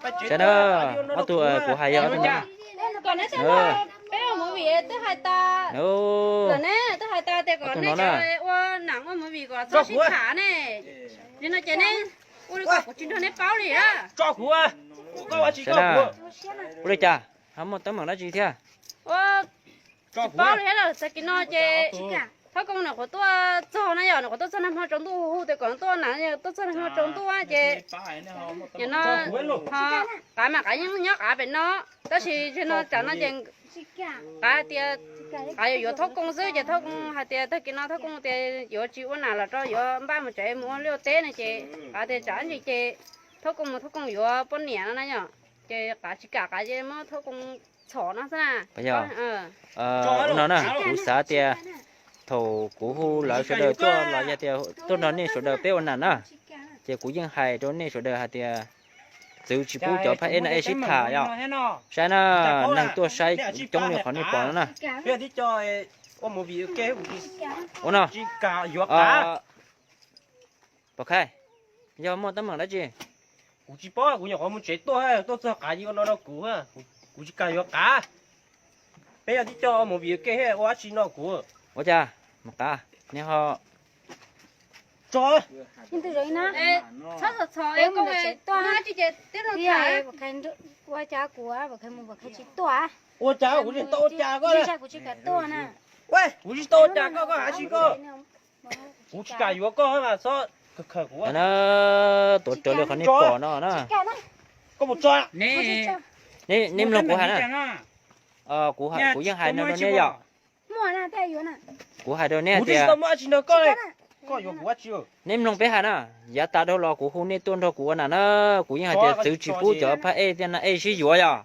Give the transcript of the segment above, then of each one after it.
Saib na, ob tug kuv hais yog ob tug no. Kom neb tau los peb ua movie twb hais tas lawm ne, twb hais tas tias kom neb ua nam ua movie kom txhob sib tham ne. Nim no ces neb ua li kom kuv tsis nrog neb paub li a. Saib na, ua li cas ho muaj teeb meem dab tsi thiab? Tsis paub li thiab lawm, tag kis no ces Thoob Koob nws qhuav tuaj txog na yom, nws qhuav tuaj txog nag hmo tsaus ntuj hu tias kom tuaj nam, tuaj txog nag hmo tsaus ntuj ces nim no ho qav mas qav nyob qav pem no, tab sis zaum no tsam no ces qav tias qav yuav yuav Thoob Koob xwb ces Thoob Koob hais tias tag kis no Thoob Koob tias yuav tsis ua nam los rau yuav npaj mus tsev mus ua liaj ua teb no ces qav tias tsam ntsis ces Thoob Koob mus Thoob Koob yuav poj niam no na yom, ces qav tsis kam qav ces muab Thoob Koob txhom no xwb na. Ua no na, kuv xav tias thaum kuv hu lawv sawv daws tuaj los yog tias tuaj nrog nej sawv daws peb ua nam na, ces kuv yeej hais rau nej sawv daws hais tias txwv tsis pub cov phab ej na ej sib tham yom. Saib na, neeg tuaj saib coob li qhov nej pom no na. Ua no, pom khai, yog muaj teeb meem dab tsi? Kuv tsis paub, kuv nyuam qhuav mus tsev tuaj, tuaj txog qav ua no rau kuv, kuv tsis kam yuav qav. Peb yog tib co mus vim ke ua dab tsi no kuv. Ua cas mus qav, nej ho tso. Txhob txhom txhom, ua cas kuv tsis tau ua cas koj, kuv tsis tau ua cas koj, koj hais tsis koj. Kuv tsis kam yuav koj mas txhob khawm khawm kuv. Tuav rawv li qhov nej pom no na. Koj mus tso. Neb mloog kuv hais na. Kuv yeej hais no rau neb yom. Kuv hais rau neb hais tias, neb mloog peb hais na, yav tas dhau los kuv hu nej tuaj nrog kuv ua nam na, kuv yeej hais tias txwv tsis pub cov phab ej thiab nam ej sib yuav yom.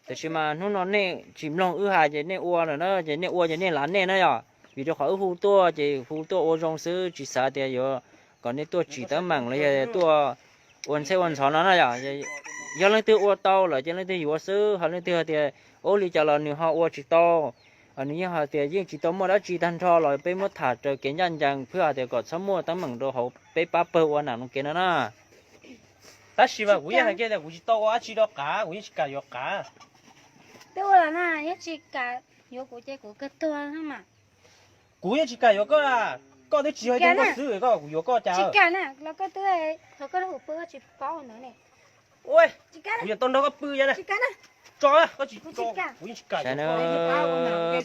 Tiam sis mas hnub no nej tsis mloog wb hais ces nej ua lawm na, ces nej ua ces nej lav nej na yom. Vim rau qhov wb hu tuaj ces hu tuaj ua zoo xwb, tsis xav tias yuav kom nej tuaj tsim teeb meem los yog tuaj ua ntxheb ua ntxhov no na yom. Yog leej twg ua tau lawm ces leej twg yuav xwb, ho leej twg hais tias ub li cas los nws ho ua tsis tau, nws yeej hais tias yeej tsis tau muaj dab tsi tag nrho los peb muab tham raws kev ncaj ncees, phwb hais tias kom txhob muaj teeb meem rau hauv peb pab pawg ua nam no kev no na. Tab sis mas kuv yeej hais kiag tias kuv tsis tau ua dab tsi rau qav, kuv yeej tsis kam yuav qav. Twb ua los na, yeej tsis kam yuav kuv ces kuv kawg tuag mas. Kuv yeej tsis kam yuav koj, koj twb tsis yog ib tug nkauj xwb, koj kuv yuav koj cas? Tsis kam na, los koj twb, qhov koj lub hauv pw koj tsis paub ntawd ne. Kuv yuav tau nrog koj pw ya na. Tso, koj tsis tso, kuv yeej tsis kam yuav koj.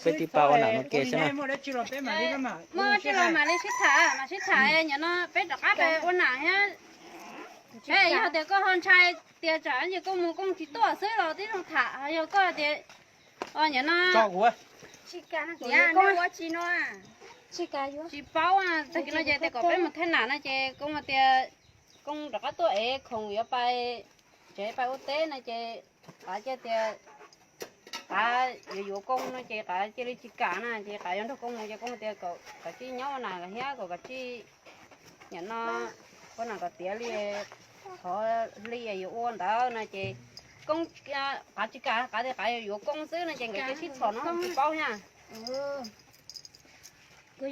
Peb tib pab ua nam no ke xwb na. Muaj tsis los mam li sib tham, mam sib tham, nim no peb rov qab peb ua nam thiab. Yog tias koj ho ntshai tias tsam ntsis koj mus koj tsis tuaj xwb los tib zoo tham, yog koj tias nim no tsis paub, tag kis no ces tias kom peb mus thaij nam no ces koj tias koj rov qab tuaj ev khoom yuav pais tsev pais ua teb no ces qav cia tias qav yuav yuav koj no ces qav cia li tsis kam na, ces qav yuav nrog koj mus ces koj tias kom kav tsij nyob ua nam lawm thiab kom kav tsij nim no ua nam kom tiav li qhov hli yuav ua ntawd no ces koj, qav tsis kam, qav tias qav yuav yuav koj xwb no ces nkawd cia sib txhom no tsis paub na. Saib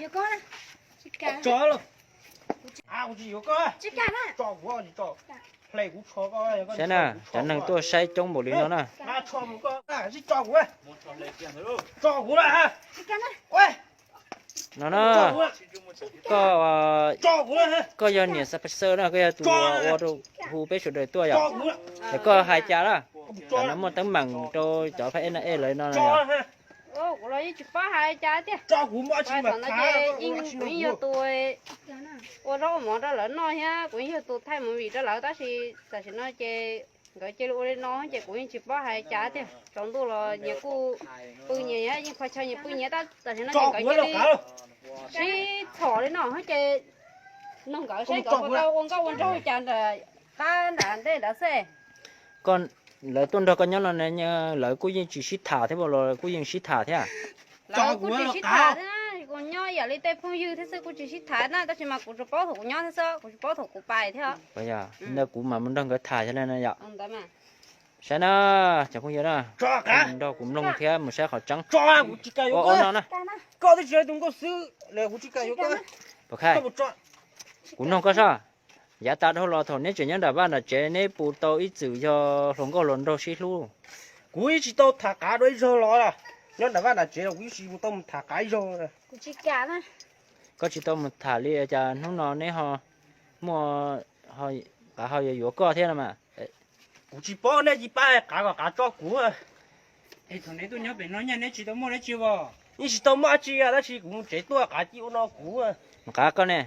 na, cov neeg tuaj saib coob npaum li no na. No na, koj, koj yog niam Xab Pha Xaw na, koj yog tus ua rau hu peb sawv daws tuaj yom. Es koj hais cas na, cov no muaj teeb meem rau cov phab ej na ej lawv no yom. Kuv los yeej tsis paub hais cas tiag. Kuv yeej yog tus ua zaub ua mov rau lawv noj thiab kuv yeej yog tus thaij movie rau lawv, tab sis tam sim no ces nkawd cia li ua li no ces kuv yeej tsis paub hais cas tiag. Tsaus ntuj los nyias kuj pw nyias, yeej qhov chaw nyias pw nyias, tab tam sim no ces nkawd cia li sib txhom li no ces nug nkawd seb nkawd puas tau ua nkauj ua nraug cas nram qab nram ntej nrad xwb. Koj, lawv tuaj nrog koj nyob no lawv kuj yeej tsis sib tham thiab los kuj yeej sib tham thiab? Lawv kuj tsis sib tham thiab, kuv nyob ib yam li tej phooj ywg thiab xwb, kuj tsis sib tham na, tab sis mas kuv tsuas paub thaum kuv nyob thiab xwb, kuv tsis paub thaum kuv pais thiab. Ntawd kuv mam mus nrog nkawd tham yog li no yom. Saib na, cov phooj ywg na, nrog kuv mloog thiab mus saib qhov tseeb. Ua no na. Kuv noog koj soj, Yav tas dhau los thaum neb tseem nyob nram vaj nram tsev neb puas tau ib txwm yog hluas nkauj hluas nraug sib hlub? Kuv yeej tsis tau tham qav dua ib zaug los, nyob nram vaj nram tsev los kuv yeej tsis tau mus tham qav ib zaug. Koj tsis tau mus tham li cas hnub no neb ho muaj qav ho yuav yuav koj thiab no mas? Kuv tsis paub, nej cia li pab hais qav kom qav tso kuv. Es thaum neb tuaj nyob pem no neb tsis tau muaj dab tsi os? Yeej tsis tau muaj dab tsi, tab sis kuv mus tsev tuaj qav cia li ua no kuv. Qav koj ne,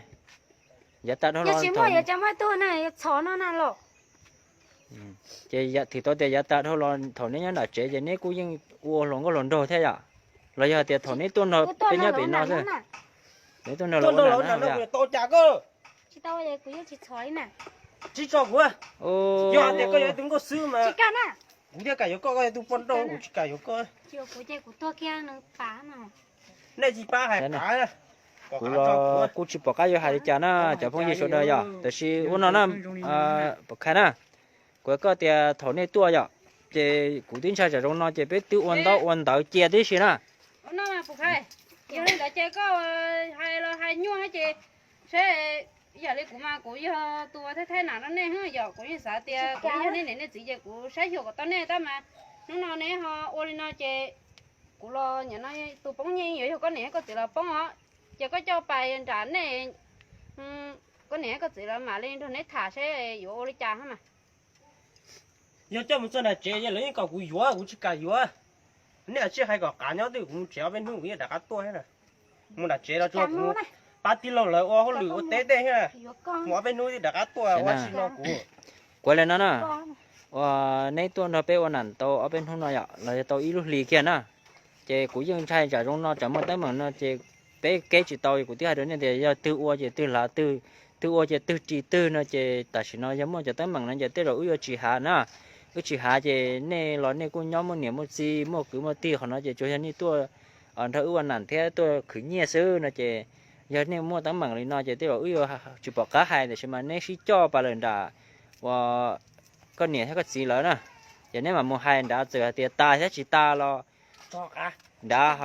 yav tas dhau los thaum muaj tug na, txhom no na los. Ces thim tau tias yav tas dhau los thaum neb nyob nram tsev ces neb kuj yeej ua hluas nkauj hluas nraug thiab yom? Los yog tias thaum neb tuaj nrog peb nyob pem no xwb, neb tuaj nrog lawv ua nram no tau cas koj? Tsis tso kuv, yog tias koj yog ib tug nkauj xwb mas kuv thiaj kam yuav koj, koj yog tus poj nrauj kuv tsis kam yuav koj. Nej cia li pab hais qav. Kuv los kuj tsis pom qab yuav hais li cas na cov phooj ywg sawv daws yom, tab sis ua no na, Pum Khais na, kuv hais koj tias thaum nej tuaj yom, ces kuv twb ntshai tsam zoo no ces peb twb ua ntaub ua ntawv cia tib si na. Yog li ntawd ces koj hais los hais nyuaj thiab ces saib, yam li kuv mas kuv yog tus ua thaij thaij nam rau nej yom, kuv yeej xav tias kuv yog nej niam nej txiv ces kuv saib xyuas kom tau nej tab mas hnub no neb ho ua li no ces kuv los nim no tus poob nyiaj yuav yog koj niam koj txiv los poob os, ces koj coj pais nram nej, koj niam koj txiv los mam li nrog neb tham seb yuav ua li cas mas. Yog coj mus txog nram tsev ces lawv yeej kom kuv yuav, kuv tsis kam yuav. Nej cia li hais kom qav nyob twj ywm, kuv mus tsev ob peb hnub kuv yeej rov qab tuaj thiab. Mus nram tsev los tsuas mus pab tij laug lawv ua hauj lwm ua teb tej thiab, mus ob peb hnub rov qab tuaj ua tsis no kuv. Kuv li no na, uas neb tuaj nrog peb ua nam tau ob peb hnub no yom, los yog tau ib lub hlis kiag na, ces kuv yeej ntshai tsam zoo no tsam muaj teeb meem no ces peb keb tsis tau, kuv twb hais rau nej tias yog twg ua ces twg lav twg, twg ua ces twg ris twg no ces tam sim no yog muaj cov teeb meem no ces tej zaum wb yuav tsis hav na. Wb tsis hav ces nej los nej kuj nyob muaj niam muaj txiv muaj kwv muaj tij, qhov no ces tsuas yog nej tuaj nrog wb ua nam thiab tuaj khwv nyiaj xwb no ces yog nej muaj teeb meem li no ces tej zaum wb yuav tsis pom qab hais, tiam sis mas neb sib coj pais lawm nram uas koj niam thiab koj txiv lawv na, ces neb mam mus hais nrad, txawm hais tias tas thiab tsis tas los nrad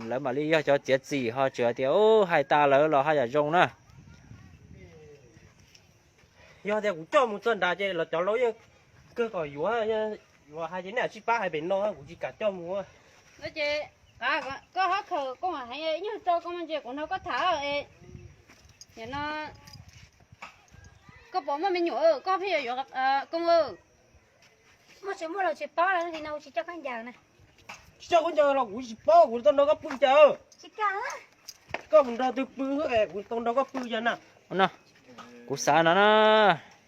lawv mam li yog cov txiav txim, ho txawm hais tias hais tas lawv los haj yam zoo na. Yog tias kuv coj mus txog nrad ces los cov laus yeej kawg kom yuav, yuav hais ces nej cia li pab hais pem no, kuv tsis kam coj mus. Ces koj ho khawm koj heev, ib nyuag rau koj ntsia kuv nrog koj tham. Nim no koj puas muaj me nyuam, koj pheej yuav yuav koob? Muaj tsis muaj los tsis paub, li no kuv tsis coj khaub ncaws na. Tsis coj khaub ncaws los kuv tsis paub, kuv tau nrog koj pw cas? Koj mus nrog twg pw, kuv tau nrog koj pw cas na? No, kuv xav no na,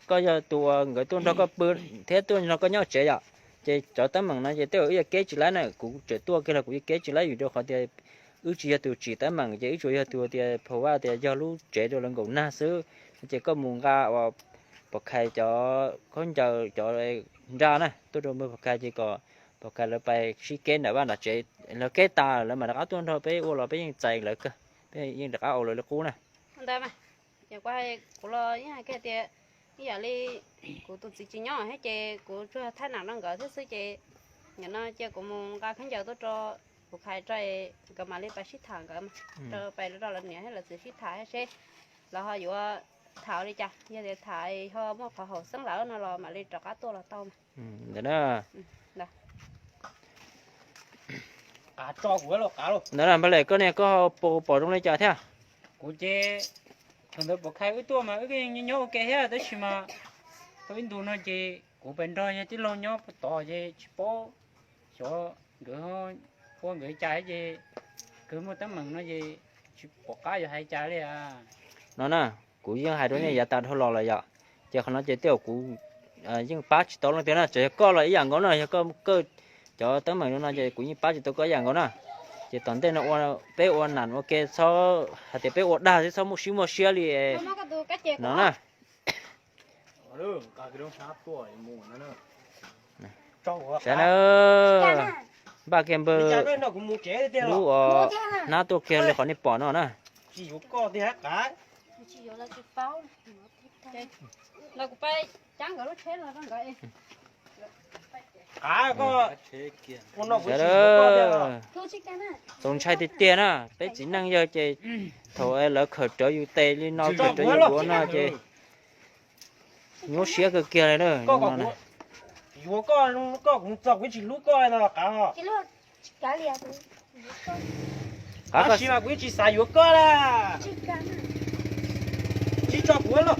koj yog tus uas nkawd tuaj nrog koj pw thiab tuaj nrog koj nyob tsev yom, ces cov teeb meem no ces tej zaum wb yuav keb tsis laib na, kuv tseem tuaj kiag los kuv yuav keb tsis laib vim rau qhov tias wb tsis yog tus tsim teeb meem ces wb tsuas yog tus tias pha vaj tias yog lub tsev rau lawv nkaum nag xwb. Ces koj mus nqa uas Pom Khais cov khaub ncaws cov nra na tuaj rau npawg Pom Khais ces kom Pom Khais lawv pais sib keb nram vaj nram tsev, lawv keb tas lawv mam rov qab tuaj nrog peb ua los peb yeej txais lawv kawg, peb yeej rov qab ua lawv li qub na. Ntawd mas, ces kuv hais, kuv los yeej hais kiag tias ib yam li kuv tus txiv tsis nyob thiab ces kuv tsuas thaij nam rau nkawd thiab xwb ces nim no cia kuv mus nqa khaub ncaws tuaj rau Pom Khais tso, nkawd mam li pais sib tham nkawd mas, rau pais rau lawv niam thiab lawv txiv sib tham seb lawv ho yuav tham li cas, yog tias tham ho muaj qhov haum xeeb lawm no los mam li rov qab tuaj los tau mas. Ntawd na. Ntawd na, npawg Lem, koj ne, koj pom zoo li cas thiab? Kuv ces thaum ntawd Pom Khais wb tuaj mas wb nyob ua ke thiab tab sis mas tau ib ntus no ces kuv pais nrog yawg tij laug nyob puag tod ces tsis paub xyov nkawd ua nkawd cas ces nkawd muaj teeb meem no ces tsis pom qab yuav hais cas li. No na, kuv yeej hais rau nej yav tas dhau los lawm yom, ces qhov no ces tej zaum kuv yeej pab tsis tau leej twg na, tsuas yog koj los ib yam nkaus na, yog koj, koj cov teeb meem no ces kuv yeej pab tsis tau koj ib yam nkaus na. Ces tom ntej no peb ua nam ua ke txhob hais tias peb ua dag xwb, txhob muaj siab muaj siab li no na. Sav na, npaj kiag npawg lub hnab tuaj kiag li qhov nej pom no na. Txaus ntshai tiag tiag na, peb txiv neej yawg ces thaum lawv khawm rawv yus tes li no, khawm rawv yus duav no ces Nyuaj siab kawg kiag li na. Yuav koj, koj kuv txog kuv tsis hlub koj no qav. Tab sis mas kuv tsis xav yuav koj la. Tsis tso kuv los.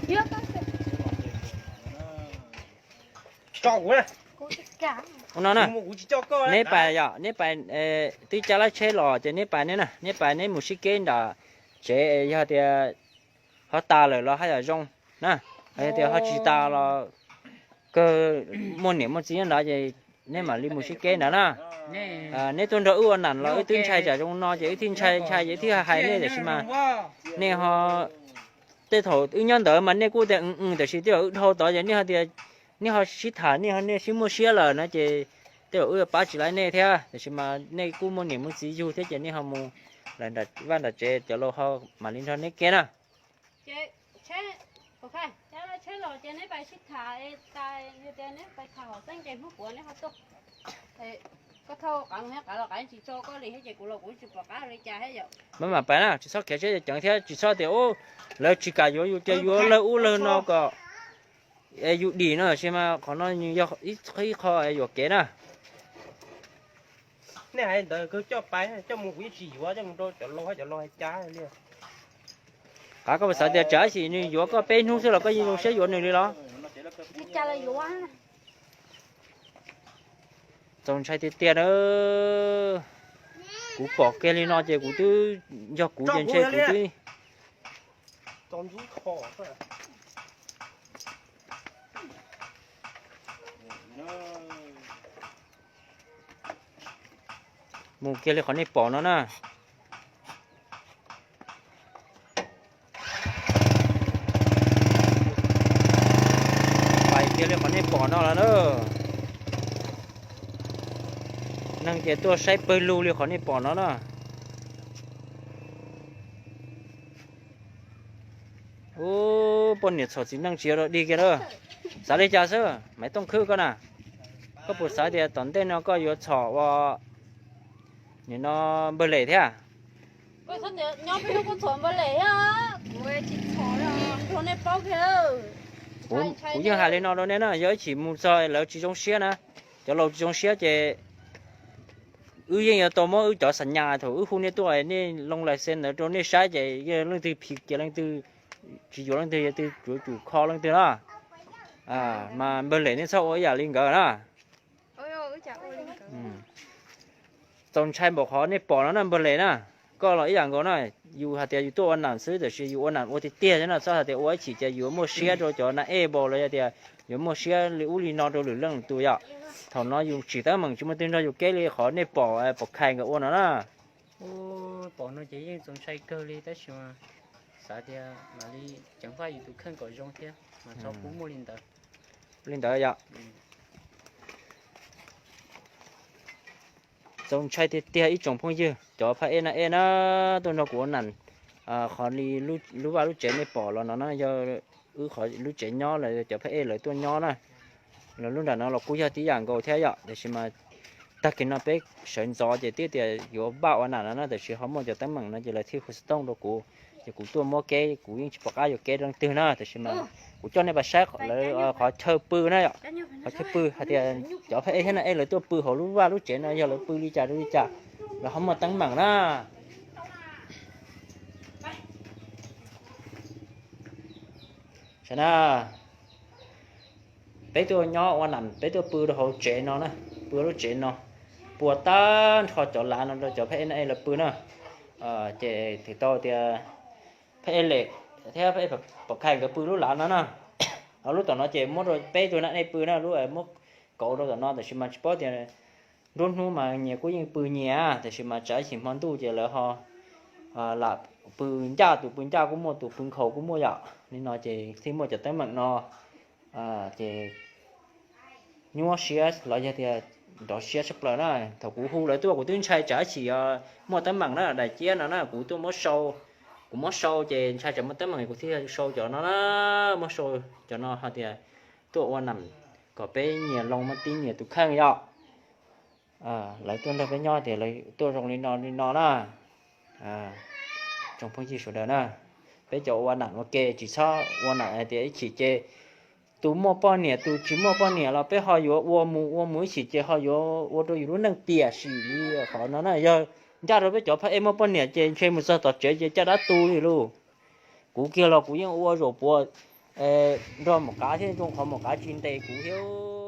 Tso kuv. No na, neb pais yom, neb pais, twb cab lab tsheb los ces neb pais neb na, neb pais neb mus sib keb nram tsev, yog tias ho tas lawm los haj yam zoo na, yog tias ho tsis tas los kawg muaj niam muaj txiv nyob nrad ces neb mam li mus sib keb nrad na. Neb tuaj nrog wb ua nam los wb twb ntshai tsam zoo no ces wb thiaj ntshai ntshai ces wb thiaj hais nej tiam sis mas nej ho, tej thaum wb nyob ntawd mas nej kuj tias, tab sis tej zaum wb dhau tod ces nej ho tias, nej ho sib tham nej ho nej sib muaj siab lawm na ces tej zaum wb pab tsis laib nej thiab, tiam sis mas nej kuj muaj niam muaj txiv yug thiab ces nej ho mus lawm nram vaj nram tsev, cov laus ho mam li nrog neb keb na. Maj mam pais na, tsis txhob khiav tsheb ceev thiab tsis txhob tias, lawv tsis kam yuav yus ces yuav lawg ub lawg no kom yus dim no, tiam sis mas qhov no yog ib qho yuam kev na. Nej hais ntawd kawg coj pais, coj mus kuv yeej tsis yuav, coj mus rau cov laus, cov laus hais cas li. Qav, koj puas xav tias tsam ib sim nws yuav koj peb hnub xwb los koj yeej zoo siab yuav nws li los? Txaus ntshai tiag tiag na. Kuv pom kiag li no ces kuv twb, yog kuv ces ntshe kuv twb mus kiag li qhov nej pom no na. Pais kiag li qhov nej pom no los na. Neeg ces tuaj saib pawg lug li qhov nej pom no na. Ub, poj niam txhom txiv neej tsis yuav rau dig kiag na. Xav li cas xwb Maiv Tooj Khwb koj na? Koj puas xav tias tom ntej no koj yuav txhom ua nim no npawg Lem thiab? Kuv yeej hais li no rau nej na, yog ib chim mus txog lawv tsis zoo siab na, cov laus tsis zoo siab ces wb yeej yuav tau muab wb cov xa nyas thaum wb hu nej tuaj nej loo lais xees ntawd rau nej saib ces yog leej twg phim kiag leej twg, tsis yuav leej twg, yog twg yuav tsum kho leej twg na. Mas npawg Lem nej txhob ua ib yam li nkawd na. Txaus ntshai npaum qhov nej pom no na npawg Lem na. Koj los ib yam nkaus na, yus hais tias yus tuaj ua nam xwb tiam sis yus ua nam ua tiag tiag thiab na, txhob hais tias ua ib chim ces yus muaj siab rau cov nas ej npaum los yog tias yuav muaj siab li ub li no rau lwm leej lwm tus yom. Thaum no yus tsim teeb meem tsis muaj twg nrog yus keb li qhov nej pom, pom khais nkawd ua no na. Pom no ces yeej txaus ntshai kawg li tab sis mas xav tias mam li ceev faj yus tus kheej kom zoo thiab mas txhob pub muaj li ntawd. Li ntawd yom. Txaus ntshai tiag tiag ib tsoom phooj ywg, cov phaj ej nas ej na, tuaj nrog kuv ua nam, qhov li lub vaj lub tsev nej pom los no na yog wb qhov lub tsev nyob los cov phaj ej lawv tuaj nyob na. Los lub nram no los kuj yog tib yam nkaus thiab yom, tiam sis mas tag kis no peb sawv ntxov ces twb tias yuav npaj ua nam no na, tiam sis ho muaj cov teeb meem no ces lawv thiaj hu xov tooj rau kuv, ces kuv tuaj muab keb, kuv yeej tsis pom qab yuav keb leej twg na, tiam sis mas kuv coj nej pais saib lawv qhov chaw pw na yom. Qhov chaw pw hais tias cov phaj ej thiab nas ej lawv tuaj pw hauv lub vaj lub tsev no yog lawv pw li cas rau li cas, lawv ho muaj teeb meem na. Saib na, peb tuaj nyob ua nam, peb tuaj pw rau hauv tsev no na, pw lub tsev no, pua tag nrho cov lav no rau cov phaj ej nas ej lawv pw na. Ces twb tau tias phaj ej Lem thiab phaj ej Pom Khais nkawd pw lub lav no na. Lub tom no ces muab rau peb tug nas ej pw na, lub muab kauv rau tom no, tiam sis mas tsis paub tias nruab hnub mas nyias kuj yeej pw nyias, tiam sis mas tsam ib chim hmo ntuj ces lawv ho lam pw ncaj, tus pw ncaj kuj muaj, tus pw nkhaus kuj muaj yom. Li no ces thiaj muaj cov teeb meem no. Ces nyuaj siab los yog tias nrov siab tshaj plaws na. Thaum kuv hu lawv tuaj kuv twb ntshai tsam ib chim muaj teeb meem na, daim ciab no na kuv tuaj muab sau, kuv muab sau ces ntshai tsam muaj teeb meem kuv thiaj sau cov no na, muab sau cov no hais tias tuaj ua nam kom peb nyias loo muaj tib nyias tus kheej yom. Lawv tuaj nrog peb nyob tias lawv tuaj zoo li no li no na. Tsoom phooj ywg sawv daws na, peb cov ua nam ua ke tsis txhob ua nam hais tias ib chim ces Tus muaj poj niam tus tsis muaj poj niam los peb ho yuav ua mus ua mus ib chim ces ho yuav ua rau yus lub neej piam sim li qhov no na. Yog ncaj rau peb cov phab ej muaj poj niam ces ntshe mus txog tom tsev ces caj dab tu li lauj. Kuv kiag los kuv yeej ua zaum puav nrog maum qav thiab, zoo qhov maum qav tsis ntes kuv thiab.